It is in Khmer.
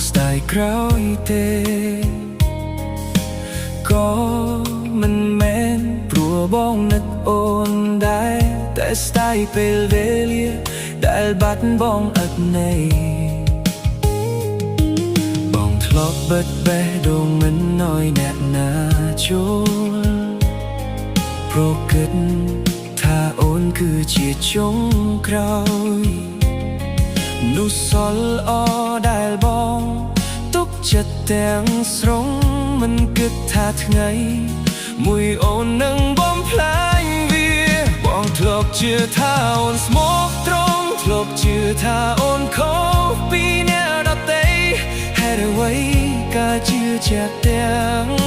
ស្ដាយក្រោយទេក៏មិនមែនព្រោះបងនឹកអូនដែរតែស្ដាយពេលវេលាដែលបាត់បងឥតន័យបងធ្លាប់បិទបេះដូងមិនឲ្យអ្នកណាចូលព្រោះគិតថាអូនគឺជាចុងក្រោយ នោះសល់អដែលបងទុកចិត្តទាំងស្រុងមិនគិតថាថ្ងៃមួយអូននឹងបំផ្លាញវាបងធ្លាប់ជឿថាអូនស្មោះត្រង់ធ្លាប់ជឿថាអូនខុសពីអ្នកដទៃហេតុអ្វីការជឿជាក់ទាំង